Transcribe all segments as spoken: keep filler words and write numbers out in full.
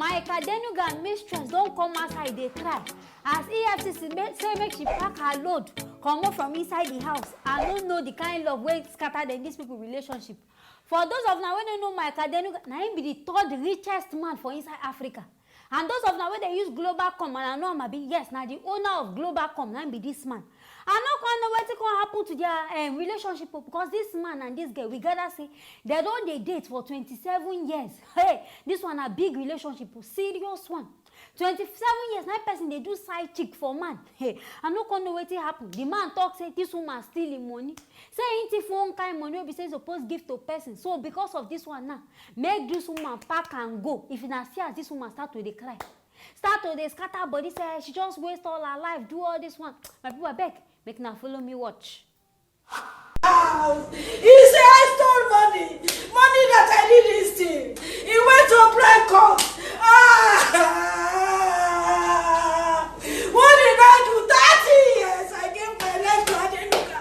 Micah Denuga mistress don come outside dey cry as E F C C say make she pack her load comot from inside the house. I no know the kind love wey scatter dem this people relationship. For those of una wey no know Micah Denuga, na him be the third richest man for inside Africa. And those of una wey dey use Global Com, and I know am abi, yes, na the owner of Global Com na him be this man. I no come know wetin come happen to their um, relationship o, because this man and this girl, we gather say dem don dey date for twenty-seven years. Hey, this one na big relationship o, serious one. Twenty-seven years na person dey do side chick for man. Hey, I no come know wetin happen. The man talk say this woman steal him money. Say him thief one kind money wey be say he suppose give to person. So because of this one now, make this woman pack and go. If una see as this woman start to dey cry, start to dey scatter body, say she just waste all her life do all this one. My people, abeg, make una follow me watch. He say I stole money, money that I didn't steal. He went to break court. Ah! What did I do? Thirty years I gave my life to Adenuga.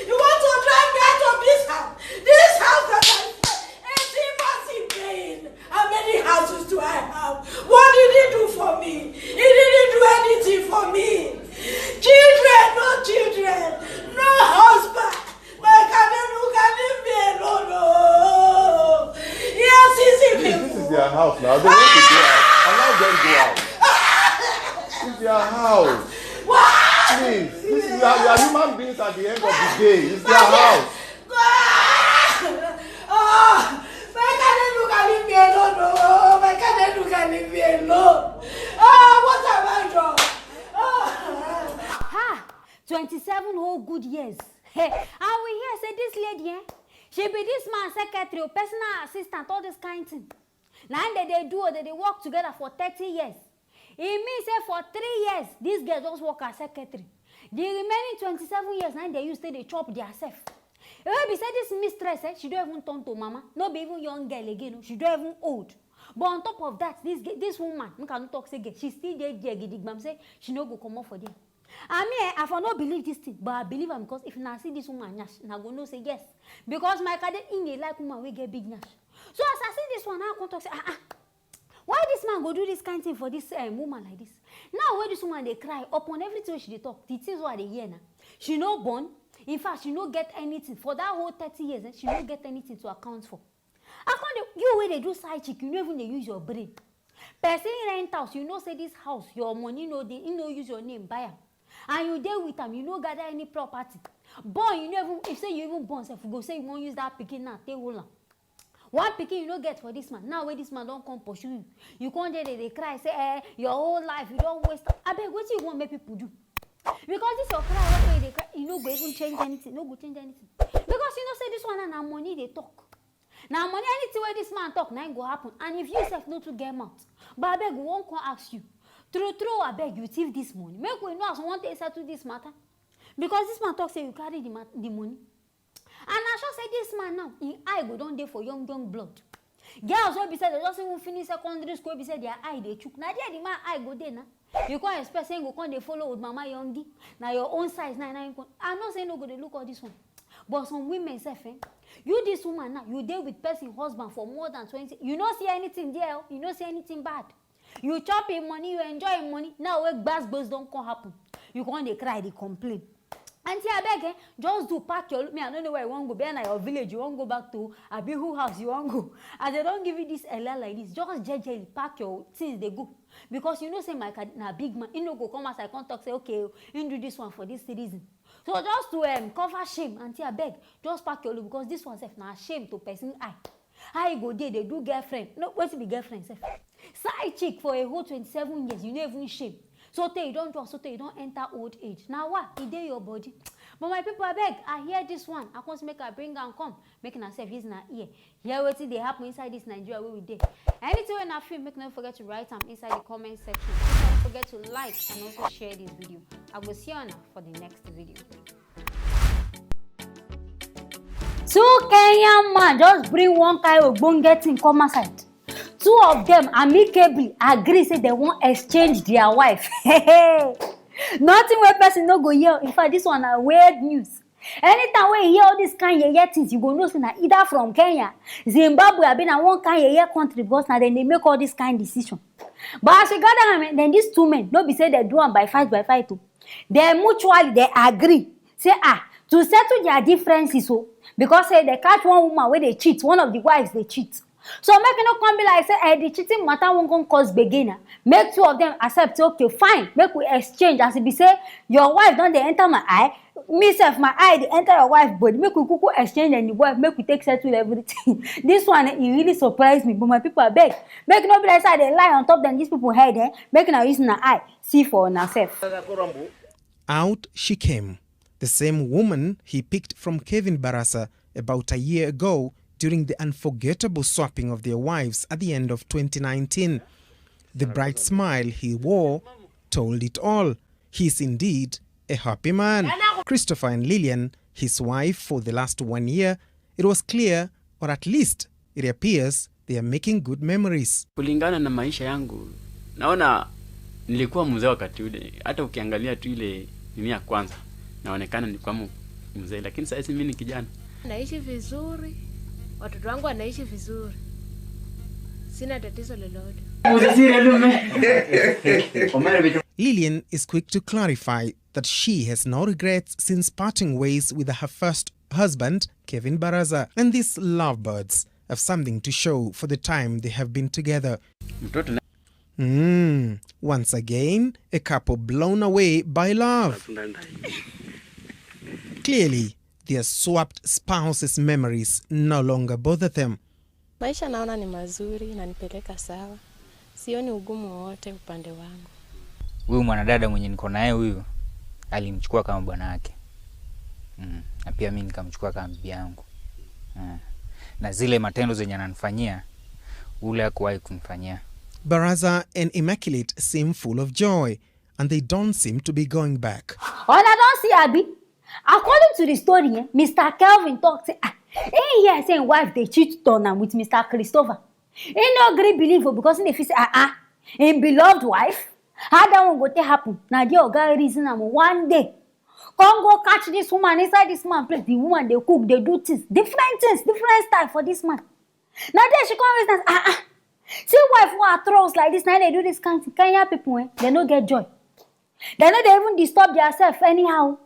You want to drag me out of this house? This house that I spent eighteen months in paying. How many houses do I have? What did he do for me? He didn't do anything for me. Children, no children, no husband. My Kadenuga, leave me alone. Oh. Yes, easy This, this is their house now. They want to go out. Allow them go out. It's their house. Please, this is, we are, we are human beings at the end of the day. It's their house. Ah! My Kadenuga, leave me alone. Oh, my Kadenuga, leave me alone. Ah, what have I done? Ah! Ha! Twenty-seven whole good years. Hey, and we hear say this lady, eh? She be this man secretary, o, personal assistant, all this kind thing. Na im dem dey do o, dem dey work together for thirty years. E mean say for three years, this girl just work as secretary. The remaining twenty-seven years na im dem use take dey chop their self. E wey be say this mistress, eh, she don even turn to mama. No be even young girl again o, she don even old. But on top of that, this ge- this woman, make I no talk say girl, she still dey there gidigbam say she no go comot for there. I mean, eh, I for no believe this thing, but I believe am because if una see this woman nyash, una go know say yes. Because my kade in dey like woman wey get big nyash. So as I see this one, I come talk say, ah ah, why this man go do this kind thing for this um, woman like this? Now wey this woman dey cry upon everything wey she dey talk, the things wey I dey hear na, she no born. In fact, she no get anything for that whole thirty years. Eh, she no get anything to account for. I come dey, you wey dey do side chick, you no even dey use your brain. Person rent house, you know say this house, your money no dey, he no use your name buy am. And you dey with am, you no gather any property. Born, you no even, if say you even born sef, you go say you wan use that pikin now take hold am. One pikin you no get for this man, now wey this man don come pursue you, you come dey dey dey cry say, eh, your whole life you don waste am. Abeg, wetin you wan make people do? Because this your cry wey you dey cry, e no go even change anything, no go change anything. Because you know say this one na, na money dey talk. Na money, anything wey this man talk, na im go happen. And if you sef no too get mouth, but abeg, we wan come ask you. True true, abeg, you thief this money. Make we know as we wan take settle this matter. Because this man talk say you carry the, ma- the money. And I sure say this man now, him eye go don dey for young young blood. Girls wey be say they just even finish secondary school, wey be say their eye dey chook. Na there the man eye go dey na. You come expect say him go come dey follow old mama youngie. Na your own size na na him come. I know say him no go dey look all this one. But some women sef, eh, you this woman now, you dey with person husband for more than twenty. You no see anything there o. You no see anything bad. You chop him money, you enjoy him money. Now wey gbas gbos don come happen, you come dey cry, dey complain. Aunty, abeg, eh, just do pack your, me, I no know where you wan go. Be na your village you wan go back to, abi who house you wan go? As they don give you this ela like this, just jejely pack your things dey go. Because you know say my ka- na big man, he no go come outside come talk say, okay, he do this one for this reason. So just to um, cover shame, aunty, abeg, just pack your load, because this one sef na shame to person eye. How you go dey dey do girlfriend? No, wetin be girlfriend sef? Side chick for a whole twenty-seven years, you no even shame. So tey you don do am, so tey you don enter old age. Na wa, e dey your body. But my people, abeg, I hear this one. I come say make I bring am come. Make una sef use una ear hear wetin dey happen inside this Nigeria wey we dey. Anything wey una feel, make una no forget to write am inside the comment section. Make una no forget to like and also share this video. I go see una for the next video. Two Kenyan man just bring one kind ogbonge thing come outside. Two of them amicably agree say they wan exchange their wife. Nothing wey person no go hear. In fact, this one na weird news. Anytime wey you hear all dis kind yeye things, you go know say na either from Kenya, Zimbabwe, abi na one kind yeye country, because na dem dey make all dis kind decision. But as we gather am, eh, then these two men, no be say dem do am by fight by fight o. Dem mutually, dem agree say, ah, to settle their differences o, because say dem catch one woman wey dey cheat, one of the wives dey cheat. So make e no come be like say, eh, the cheating matter wan come cause gbege na. Make two of them accept say, okay, fine, make we exchange, as e be say your wife don dey enter my eye, me sef, my eye dey enter your wife body, make we kuku exchange and the wife, make we take settle everything. This one, eh, e really surprise me, but my people, abeg, make e no be like say I dey lie on top dem, these people head, eh, make una use una eye see for una sef. Out she came, the same woman he picked from Kevin Barasa about a year ago during the unforgettable swapping of their wives at the end of twenty nineteen. The bright smile he wore told it all. He is indeed a happy man. Christopher and Lillian, his wife for the last one year, it was clear, or at least it appears, they are making good memories. Kulingana na maisha yangu, naona nilikuwa mzee wakati ule. Hata ukiangalia tu ile nini ya kwanza, naonekana nilikuwa mu- mzee, lakini sasa hivi mimi ni kijana. Naishi vizuri, watoto wangu wanaishi vizuri, sina tatizo lolote. Lillian is quick to clarify that she has no regrets since parting ways with her first husband, Kevin Baraza, and these lovebirds have something to show for the time they have been together. Mtoto na Mm, once again, a couple blown away by love. Clearly, their swapped spouses' memories no longer bother them. Maisha naona ni mazuri, nanipeleka sawa, sioni ugumu wowote upande wangu. Huyu mwanadada mwenye niko naye huyu alimchukua kama bwana wake. Mm. Na pia mimi nikamchukua kama bibi yangu. Mm. Na zile matendo zenye ananifanyia, ule hakuwahi kunifanyia. Baraza and Immaculate seem full of joy, and they don't seem to be going back. Una don see, abi? According to the story, eh, Mister Kelvin talk say, ah, he hear say him wife dey cheat on am with Mister Christopher. He no gree believe o, because he dey feel say, ah, ah, him beloved wife, how that one go take happen? Na there oga reason am one day. Come go catch this woman inside this man place. The woman dey cook, dey do things, different things, different style for this man. Na there she come reason am, ah, ah, see wife wey I trust like this, na dey do this kind thing. Kenya people, eh, dem no get joy. Dem no dey even disturb theirself anyhow.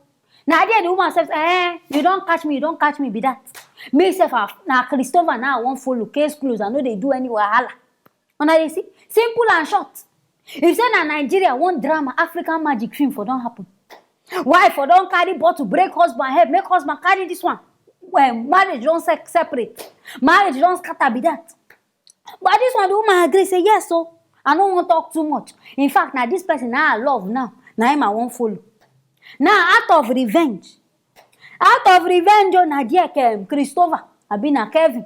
Na there the woman sef, eh, you don catch me, you don catch me be that. Me sef, I- na Christopher now I wan follow, case close, I no dey do any wahala. Una dey see? Simple and short. If say na Nigeria, one drama, African magic film for don happen. Wife for don carry bottle, break husband head, make husband carry this one. Well, marriage don se- separate. Marriage don scatter be that. But this one, the woman agree say, yes, so I no wan talk too much. In fact, na this person na I love now, na him I wan follow. Now, out of revenge, out of revenge, oh, na there um, Christopher, abi na Kevin,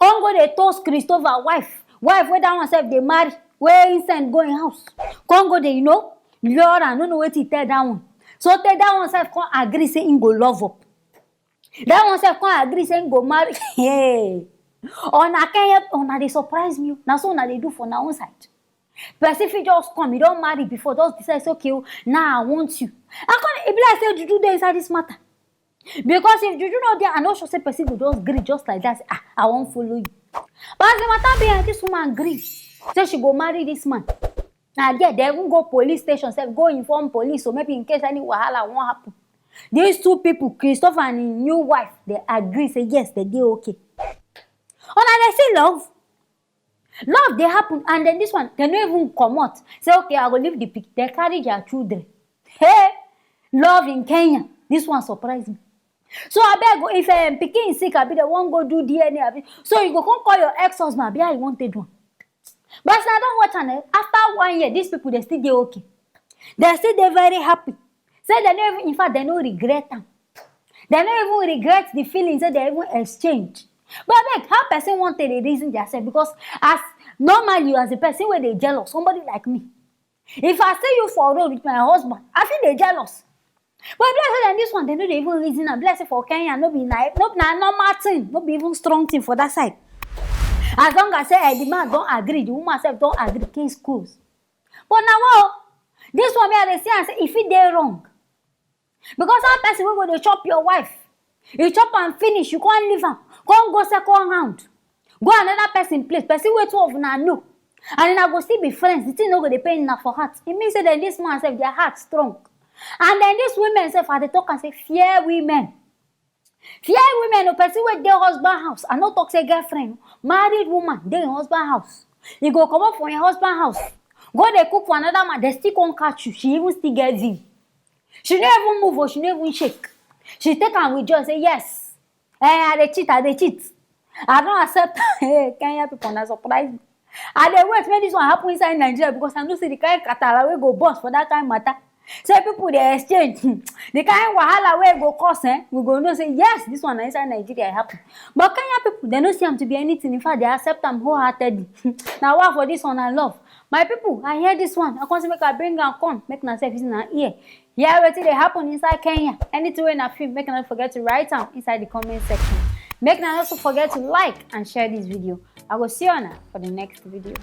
come go dey toast Christopher wife, wife wey that one sef dey marry, wey him send go him house. Come go dey, you know, lure am, no know wetin he tell that one. So tey that one sef come agree say him go love up. That one sef come agree say him go marry. Hey, una Kenya, una dey surprise me o. Na so una dey do for una own side. Person fit just come, he don marry before, just decide say, okay o, now I want you. I come, e be like say juju dey inside this matter. Because if juju no dey, I no sure say person go just gree just like that, say, ah, I wan follow you. But as the matter be, eh, this woman gree say she go marry this man. Na there dem even go police station sef, go inform police, so maybe in case any wahala wan happen. These two people, Christopher and him new wife, dem agree say yes, dem dey okay. Una dey see love? Love dey happen, and then this one, dem no even comot. Say, okay, I go leave the pikin. Dem carry their children. Hey, love in Kenya. This one surprise me. So abeg o, if um, pikin sick, abi dem wan go do D N A, abi, so you go come call your ex-husband, abi how you wan take do am? But as I don watch am, eh, after one year, these people, dem still dey okay. Dem still dey very happy. Say dem no even, in fact, dem no regret am. Dem no even regret the feeling say dem even exchange. But abeg, how person wan take dey reason theirself? Because as normally, as a person wey dey jealous, somebody like me, if I see you for road with my husband, I fit dey jealous. But e be like say dem, this one, dem no dey even reason am. Be like say for Kenya, no be na, no be na normal thing, no be even strong thing for that side. As long as say, eh, the man don agree, the woman sef don agree, case close. But na wa o, this one, me, I dey see am say e fit dey wrong. Because how person wey go dey chop your wife, You chop am finish, you come leave am, come go second round, go another person place, person wey two of una know, and una go still be friends. The thing no go dey pain una for heart. E mean say dem, this man sef, their heart strong. And then these women sef, I dey talk am say, fear women. Fear women o. Person wey dey husband house, I no talk say girlfriend, married woman dey in husband house, e go comot for im husband house, go dey cook for another man, dem still come catch you, she even still get zeal. She no even move o, she no even shake. She take am with joy, say, yes, eh, I dey cheat, I dey cheat, I don accept. Hey, Kenya people, na surprise me. I dey wait make this one happen inside Nigeria, because I know say the kind katara wey go burst for that kind matter, say people dey exchange, the kind wahala wey go cause, eh, we go know say yes, this one na inside Nigeria e happen. But Kenya people, dem no see am to be anything. In fact, dem accept am wholeheartedly. Na wa for this one, I love. My people, I hear this one, I come say make I bring am come, make una sef use una ear hear wetin dey happen inside Kenya. Anything wey una feel, make una no forget to write am inside the comment section. Make una no also forget to like and share this video. I go see una for the next video.